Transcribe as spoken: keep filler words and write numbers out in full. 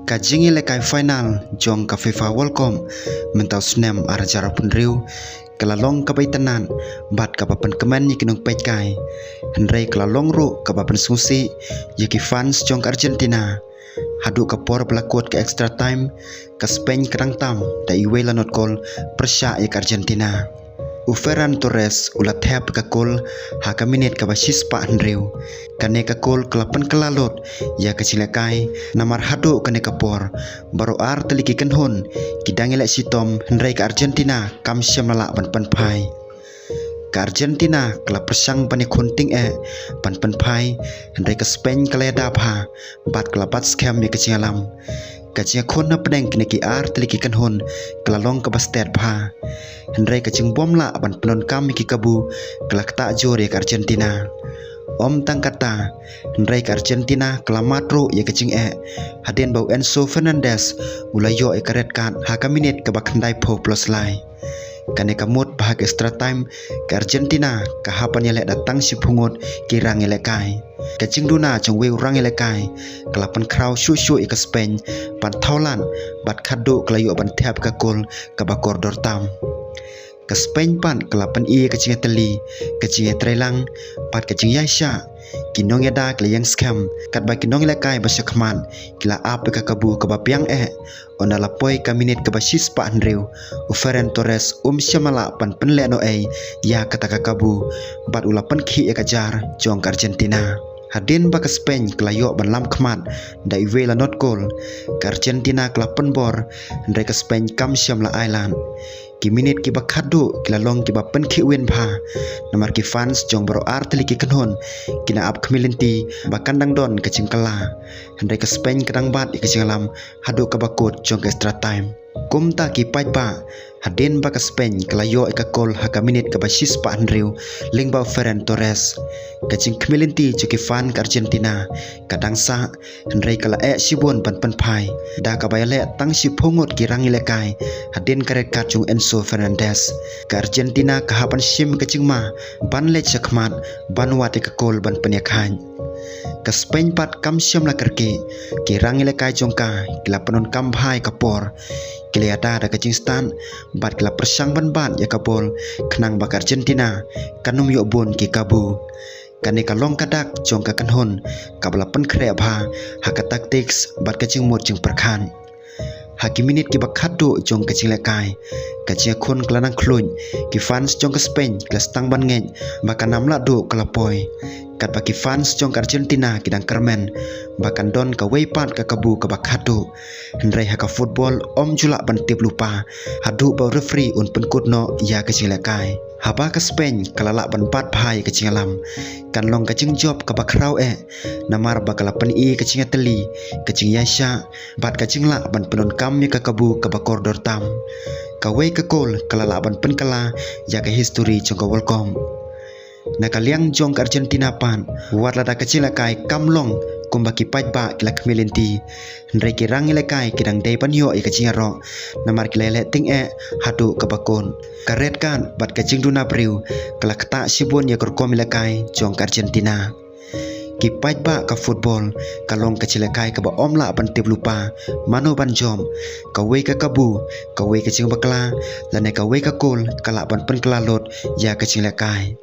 Ka jingïalehkai final jong ka FIFA World Cup mynta u snem ar hajar arphew hynriew ka la long kaba itynnad bad kaba pynkmen ïa ki nongpeitkai. Hynrei ka la long ruh kaba pynsngewsih ïa ki fans jong ka Argentina. Haduh ka por ba la kut ka extra time, ka Spain ka dang tam da iwei la not gol pyrshah ïa ka Argentina. U Ferran Torres u la thep ka gol ha ka minit kaba shispah hynriew. Kane ka gol ka la pynkylla lut ïa ka jinglehkai, namar haduh kane ka por baroh ar tylli ki kynhun ki dang ïaleh shitom, hynrei ka Argentina kam shym la lah ban pynphai. Ka Argentina ka la pyrshang ban ïakhun tyngeh ban pynphai, hynrei ka Spain ka la ïada bha bad ka la bat skhem ïa ka jingïalam. Ka jingïakhun hapdeng kine ki ar tylli ki kynhun ka la long kaba stet bha, hynrei ka jingbym lah ban pyndonkam ïa ki kabu ka la ktah jur ïa ka Argentina. Ym tang kata, hynrei ka Argentina ka la mad ruh ïa ka jingeh hadien ba u Enzo Fernandez u la ïoh ïa ka red card ha ka minit kaba khyndaiphew plus lai. Kane ka mut ba ha ka extra time ka Argentina ka hap ban ïaleh da tang shiphew ngut ki rangïalehkai. Ka jingduna jong uwei u rangïalehkai ka la pynkhraw shuh shuh ïa ka Spain ban thaw lad bad khatduh ka la ïoh ban thep ka gol kaba kordor tam. Ka Spain pat ka la pyni ïa ka jingïatylli, ka jingïatreilang bad ka jingïaishah. Ki nongïada ki la ïeng skhem katba ki nongïalehkai ba shakhmat ki la ap ïa ka kabu kaba biang eh. Ynda la poi ka minit kaba shispah hynriew, u Ferran Torres um shym la lah ban pynlehnohei ïa kata ka kabu bad u la pynkhih ïa ka jar jong ka Argentina. Hadien ba ka Spain ka la ïoh ban lam khmat da iwei la not gol, ka Argentina ka la pynbor, hynrei ka Spain kam shym la ai lad. Ki minit kiba khatduh ki la long kiba pynkhih win bha, namar ki fans jong baroh ar tylli ki kynhun ki la ap khmih lynti ba kan dang don ka jingkylla. Hynrei ka Spain ka dang bat ïa ka jingïalam haduh kaba kut jong ka extra time. Kumta ki paidbah, hadien ba ka Spain ka la ïoh ïa ka gol ha ka minit kaba shispah hynriew lyngba u Ferran Torres, ka jingkhmih lynti jong ki fan ka Argentina ka dang sah, hynrei ka la eh shibun ban pynphai da kaba ïaleh tang shiphew ngut ki rangïalehkai hadien ka red card jong u Enzo Fernandez. Ka Argentina ka hap ban shim ka jingma ban leit shakhmat ban wad ïa ka gol ban pynïakhaid. Ka Spain pat kam shym la kyrkieh, ki rangïalehkai jong ka ki la pyndonkam bha ïa ka por. Ki la ïada da ka jingstad bad ki la pyrshang ban bat ïa ka bol khnang ba ka Argentina kan ym ïoh bun ki kabu. Kane ka long ka dak jong ka kynhun kaba la pynkhreh bha ha ka tactics bad ka jingmut jingpyrkhat. Ha ki minit kiba khatduh jong ka jinglehkai, ka jingïakhun ka la nang khluit, ki fans jong ka Spain ki la sdang ban ngeit ba kan ym lah duh ka la poi, katba ki fans jong ka Argentina ki dang kyrmen ba kan don kawei pat ka kabu kaba khatduh. Hynrei ha ka football ym ju lah ban tip lypa haduh ba u referee un pynkut noh ïa ka jinglehkai. Haba ka Spain ka la lah ban bat bha ïa ka jingïalam, kan long ka jingjop kaba khraw eh, namar ba ka la pyni ka jingïatylli, ka jingïaishah bad ka jinglah ban pyndonkam ïa ka kabu kaba kordor tam. Kawei ka gol ka la lah ban pynkylla ïa ka histori jong ka World Cup. Na ka liang jong ka Argentina pat, wat lada ka jinglehkai kam long kumba ki paidbah ki la khmih lynti, hynrei ki rangïalehkai ki dang dei ban ïoh ïa ka jingïaroh, namar ki la ïaleh tyngeh haduh kaba kut. Ka red card bad ka jingduna briew ka la ktah shibun ïa ka rukom ïalehkai jong ka Argentina. Ki paidbah, ka football ka long ka jinglehkai kaba ym lah ban tip lypa mano ban jop. Kawei ka kabu, kawei ka jingbakla, lane kawei ka gol ka lah ban pynkylla lut ïa ka jinglehkai.